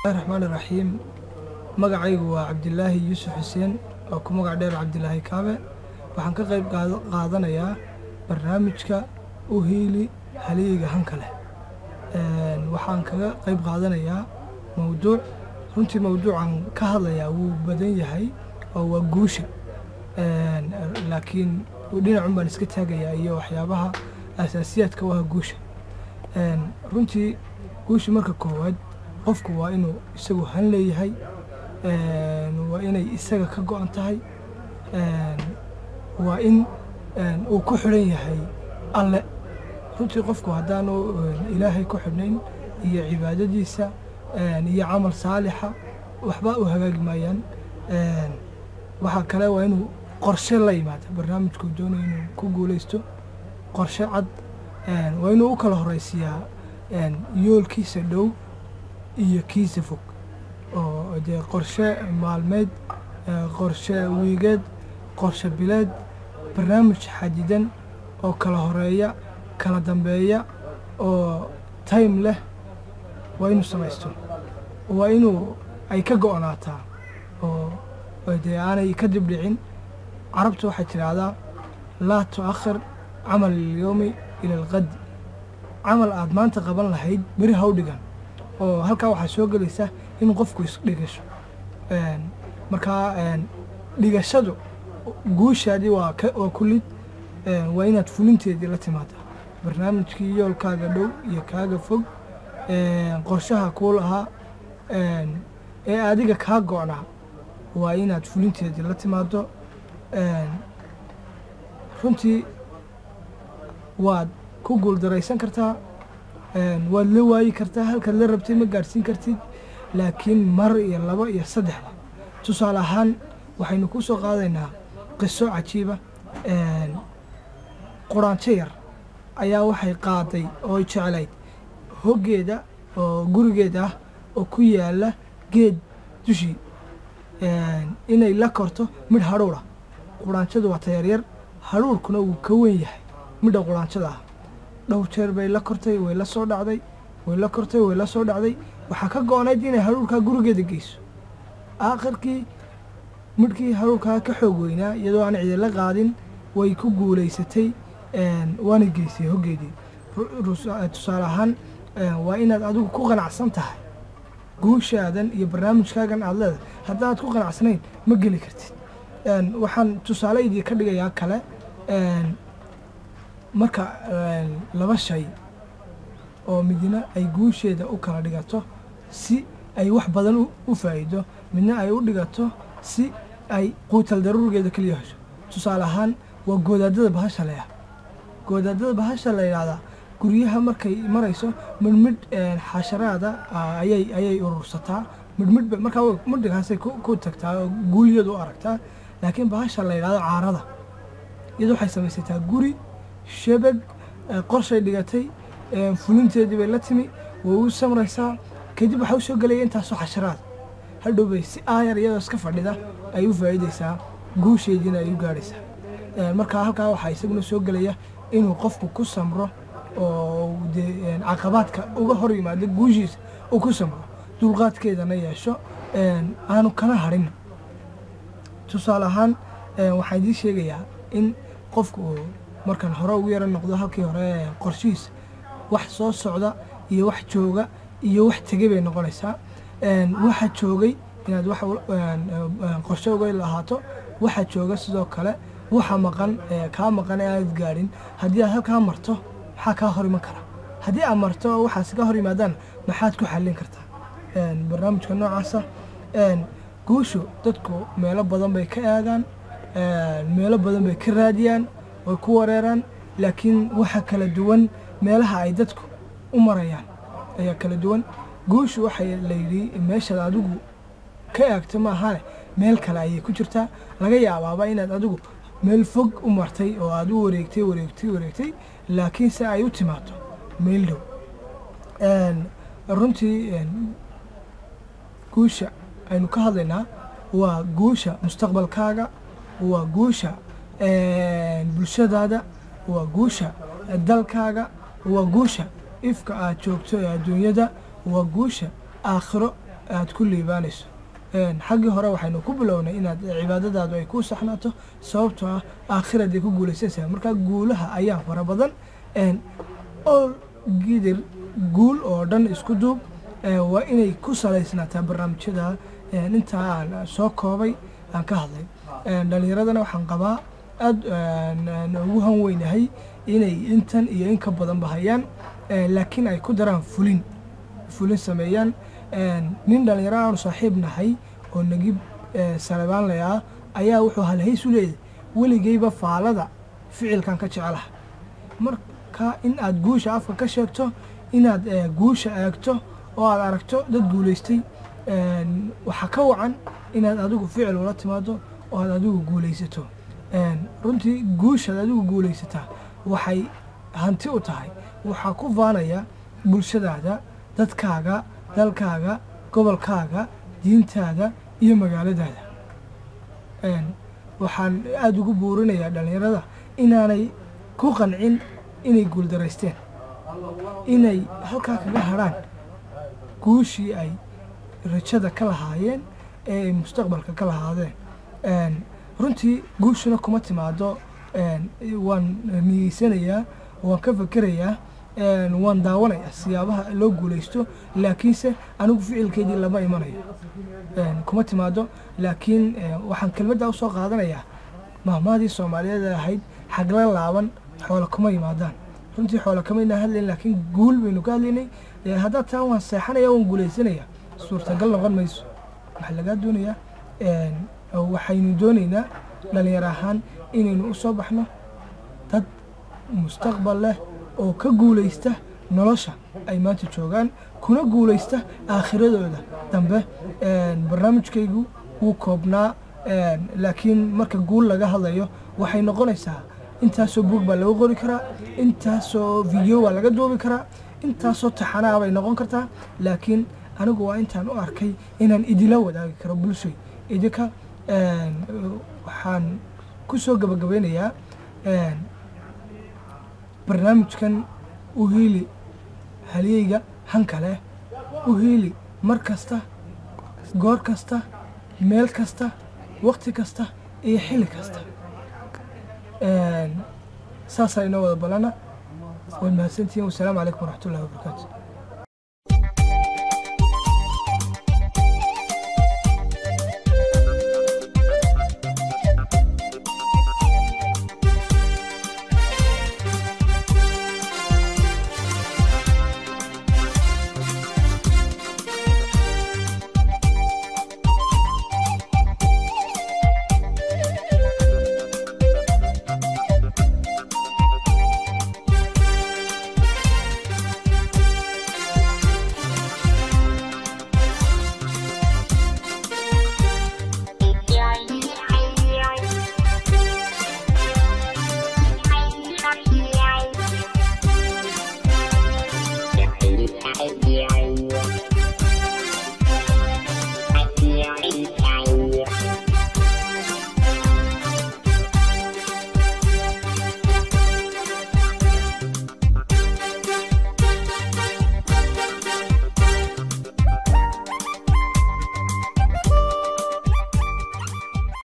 Raxmaan Raxiim. Magacaygu waa Cabdilaahi Yuusuf Xuseen oo ku magac dheer Cabdilaahi Kaabe. Waxaan ka qayb qaadanayaa barnaamijka U Hiili Halyeeyga Hanka Leh. Waxaan kaga qayb qaadanayaa mowduuc. Runtii mowduucan ka hadlayaa wuu badan yahay oo waa guusha, laakiin dhinacun baan iska taagayaa iyo waxyaabaha asaasiyaadka u ah guusha. Runtii guusha marka koowaad qofku waa inuu isagu han leeyahay, waa inay isaga ka go-an tahay, waa in uu ku xidhan yahay Alle. Runtii qofku haddaanu Ilaahay ku xidhnayn iyo cibaadadiisa iyo camal saalixa, waxba u hagaagi maayaan. Waxaa kale waa inuu qorshe la yimaado barnaamijkuu doonayo inuu ku guuleysto, qorshe cad. Waa inuu u kala horeysiiyaa yoolkiisa dhow iyo kiisa fog, oo dee qorshe maalmeed, qorshe wiigeed, qorshe bileed, barnaamij xadidan oo kala horeeya, kala dambeeya oo time leh waa inuu samaysto. Waa inuu ay ka go-naataa oo dee aanay ka dib dhicin. Carabtu waxay tidhaahdaa: "Laa tu'akhir camal alyowmi ila alqad." Camal aad maanta qaban lahayd beri ha u dhigan. Oo halkaa waxaa soo gelaysa in qofku isdhigasho. Markaa dhigashadu guushaadii waa ku lid. Waa inaad fulinteedii la timaada barnaamijkii yoolkaaga dhow iyo kaaga fog, qorshaha kuu lahaa ee adiga kaa go-naa, waa inaad fulinteedii la timaado. Runtii waad ku guuldaraysan kartaa, waad la waayi kartaa, halkaad la rabtay ma gaadhsiin kartid, laakiin mar iyo laba iyo saddexba. Tusaale ahaan waxaynu ku soo qaadaynaa qiso cajiiba. Quraanjo yar ayaa waxay qaaday oo jeclayd hoggeeda oo gurigeeda ah oo ku yaala geed dushii inay la korto midh hadhuura. Quraanjadu waa tayaryar, hadhuurkuna wuu ka weyn yahay midha quraanjada ah. Dhowr jeer bay la kortay, way la soo dhacday, way la kortay, way la soo dhacday. Waxaa ka go-nayd inay hadhuurkaa gurigeeda geyso. Aakhirkii midhkii hadhuurkaa ka xoog weynaa, iyadoo aan cidila qaadin way ku guulaysatay, waana geysay hoggeedii. Tusaale ahaan waa inaad adigu ku qanacsan tahay guushaadan iyo barnaamijkaagan aad leedahay. Haddaad ku qanacsanayn ma geli kartid. Waxaan tusaale idii ka dhigayaa kale. Marka laba shay oo midna ay guusheeda u kala dhigato si ay wax badan u faa'iido, midna ay u dhigato si ay quutal daruurigeeda keliya hesho. Tusaale ahaan waa goodaadada bahasha la goodaadada bahasha la yidhahdaa. Guryaha markay marayso midhmidh xasharaada ayay urursataa, midhmidhba markaa midhkaasay ku tagtaa oo guuliyadu u aragtaa. Laakiin bahasha la yidhahdo caarada iyadu waxay samaysataa guri shabag, qorshay dhigatay, fulinteedii bay la timi, way u samraysaa. Kadib waxaa usoo gelaya intaasoo xasharaad, hadhow bay si aayar iyadoo iska fadhida ay u faa'iidaysaa, guusheediina ay u gaadhaysaa. Marka halkaa waxaa isaguna soo gelaya inuu qofku ku samro oo dee caqabaadka uga hor yimaado guushiisa uu ku samro, dulqaadkeedana yeesho, aanu kana harin. Tusaale ahaan waxaan idiin sheegayaa in qofku uu markaan hore ugu yaro noqdo halkii hore qorshihiisa, wax soo socda iyo wax jooga iyo wax tegay bay noqonaysaa. Waxa joogay inaad wax qorshe uga lahaato, waxa jooga sidoo kale, waxa maqan kaa maqan ee aad gaadhin. Haddii aad halkaa marto maxaa kaa hor iman kara? Haddii aad marto oo waxaas ka hor yimaadaan maxaad ku xallin kartaa? Barnaamijka noocaasa guushu dadku meelo badan bay ka eegaan, meelo badan bay ka raadiyaan, way ku wareeraan, laakiin waxa kala duwan meelaha ay dadku u marayaan ayaa kala duwan. Guushu waxay layidhi meeshaad adigu ka eegto maahane meel kale ayay ku jirtaa. Laga yaabaaba inaad adigu meel fog u martay oo aad u wareegtay, wareegtay, wareegtay, laakiin se ay u timaado meel dhow. Runtii guusha aynu ka hadlaynaa waa guusha mustaqbalkaaga, waa guusha bulshadaada, waa guusha dalkaaga, waa guusha ifka aad joogto ee adduunyada, waa guusha aakhiro. aad ku liibaanayso. Xaggii hore waxaynu ku bilownay inaad cibaadadaadu ay ku saxnaato, sababtoo ah aakhiraday ku guulaysanaysaa. Marka guulaha ayaa fara badan, all gidir guul oo dhan isku duub waa inay ku salaysnaataa barnaamijyada intaa aan soo koobay aan ka hadlay. Dhalinyaradana waxaan qabaa aad ugu han weynahay inay intan iyo in ka badanba hayaan, laakiin ay ku daraan fulin sameeyaan. Nin dhalinyaro aanu saaxiib nahay oo Nagib Salebaanle ah ayaa wuxuu halhays u leeyahay, weligayba faalada ficilkan ka jecelaha. Marka in aad guusha afka ka sheegto, inaad guusha eegto oo aad aragto dad guulaystay, waxaa ka wacan inaad adigu ficil ula timaado oo aad adigu guulaysato. Runtii guushaad adigu guulaysataa waxay hanti u tahay, waxaa ku faanaya bulshadaada, dadkaaga, dalkaaga, gobolkaaga, diintaada iyo magaaladaada. Waxaan aada ugu buurinayaa dhalinyarada inaanay ku qancin inay guuldaraysteen, inay halkaa kaga hadrhaan guushii ay rajada ka lahaayeen ee ay mustaqbalka ka lahaadeen. Runtii guushuna kuma timaado waan niyeysanayaa, waan ka fekerayaa, waan daawanayaa siyaabaha loo guulaysto, laakiinse anigu ficilkeedii lama imanayo, kuma timaado. Laakiin waxaan kelmaddaa usoo qaadanayaa mahmaadii Soomaaliyeed ahayd, xagla laaban xoola kuma yimaadaan. Runtii xoola kamayna hadlayn, laakiin guul baynu ka hadlaynay. Haddaad taan waan seexanaya waan guulaysanaya, suurtagal noqon mayso. Waxaa lagaa doonayaa, waxaynu doonaynaa dhalinyar ahaan inaynu u soo baxno dad mustaqbal leh oo ka guulaysta nolosha ay maanta joogaan, kuna guulaysta aakhiradooda dambe. Barnaamijkaygu wuu koobnaa, laakiin marka guul laga hadlayo waxay noqonaysaa intaasoo buug baa laga qori karaa, intaasoo video waa laga duubi karaa, intaasoo taxanaa bay noqon kartaa. Laakiin anigu waa intaan u arkay inaan idila wadaagi karo bulshay idinka. Waxaan ku soo gabagabeynayaa barnaamijkan u hiili halyeyga hanka leh, u hiili mar kasta, goor kasta, meel kasta, waqti kasta iyo xilli kasta. Saasaa inoo wada balana. Waad mahadsantihiin. Wasalaamu calaykum waraxmatullahi wabarakaatu.